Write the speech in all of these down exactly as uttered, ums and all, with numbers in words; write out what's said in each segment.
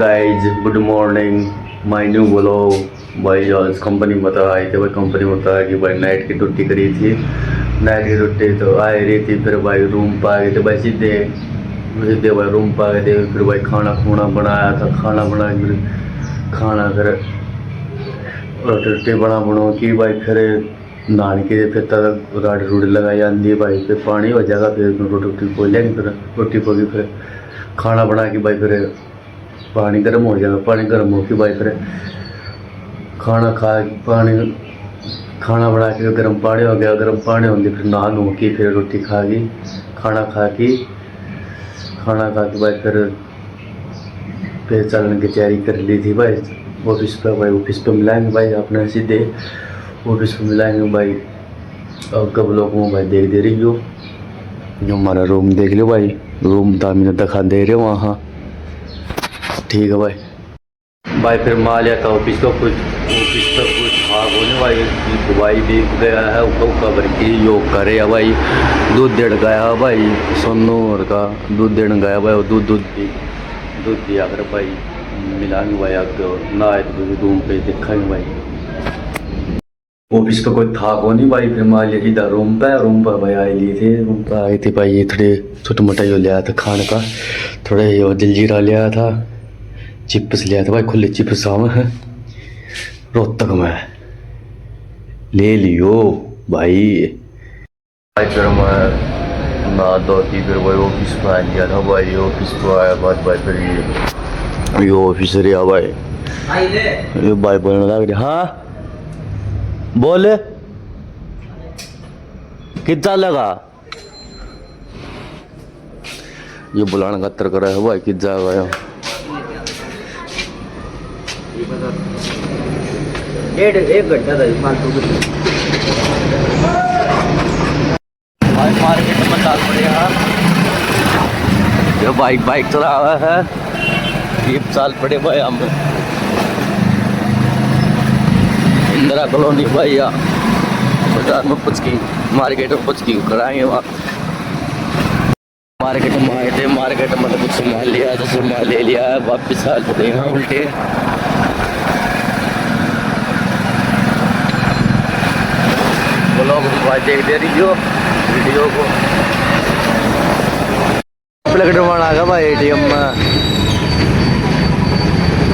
Guys, good morning, my new vlog। भाई, आज कंपनी में तो आए थे भाई, कंपनी में तो आया कि भाई नाइट की ड्यूटी करी थी। नाइट की ड्यूटी तो आ ही रही थी, फिर भाई रूम पर आ गए थे भाई सीधे, सीधे भाई रूम पर आ गए थे। फिर भाई खाना खूना बनाया था, खाना बना के फिर खाना फिर रोटी रोटी बना बनो की भाई, फिर नहाने के फिर तक राड रूड लगाई आंदी भाई, फिर पानी हो जाएगा, फिर रोटी रोटी पो लेंगे, फिर रोटी पो के फिर खाना बना के भाई फिर पानी गर्म हो जाएगा, पानी गर्म हो के भाई फिर खाना खा, पानी, खाना बना के गर्म पानी हो गया, गर्म पानी होने फिर नहा नु के फिर रोटी खा के, खाना खा के, खाना खा के भाई फिर फिर चलने की तैयारी कर ली थी भाई। ऑफिस पे भाई, ऑफिस पे मिलाएंगे भाई अपने सीधे ऑफिस पे मिलाएंगे भाई। और कब लोग भाई देख दे रही हो, जो हमारा रूम देख लो भाई, रूम दामी ने दिखा दे रहे हो वहाँ। ठीक है भाई। भाई फिर मालिया था ऑफिस का कुछ, ऑफिस का कुछ था को नहीं भाई, दवाई भी गया है, वो खबर की योग करे है भाई। दूध देड़ गया भाई, सोनू और का दूध देने गया भाई, वो दूध, दूध भी, दूध दिया कर भाई, मिलांगे भाई आगे, और ना आए तो रूम पे देखेंगे भाई। ऑफिस पे कोई था को नहीं भाई, फिर मालिया सीधा रूम पे, रूम पे भाई आए लिए थे, रूम पे आए थे भाई, ये थोड़े छोटे मोटा यो लिया था खाने का, थोड़े यो जलजीरा लिया था, चिप्स लिया था भाई, खुले चिप्स आवे हैं रोहतक में, ले लियो भाई। भाई फिर मैं नहा धो के फिर भाई ऑफिस पे आ गया था भाई। ऑफिस पे आया बाद भाई फिर ये, ये ऑफिसर है भाई, ये भाई बोलने लग रहे, हाँ बोल, कितना लगा? ये बुलाने खातर करा है भाई, कित जाएगा यो? डेढ़, एक घंटा था फालतू के। भाई मार्केट में चल पड़े यार, ये बाइक, बाइक चला रहा है, ये चल पड़े भाई हम इंदिरा कॉलोनी भाई, या बाजार में पूछ के, मार्केट में पूछ के कराएंगे वहाँ। मार्केट में आए थे, मार्केट में तो कुछ सामान लिया, तो सामान ले लिया, वापस आ जाते हैं उल्टे। ब्लॉग को भाई देख दे रही हो, वीडियो को। प्लग डरवाना आ गया भाई एटीएम में,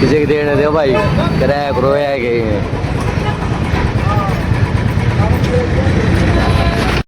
किसी के देने दे भाई, किराया करो है गए।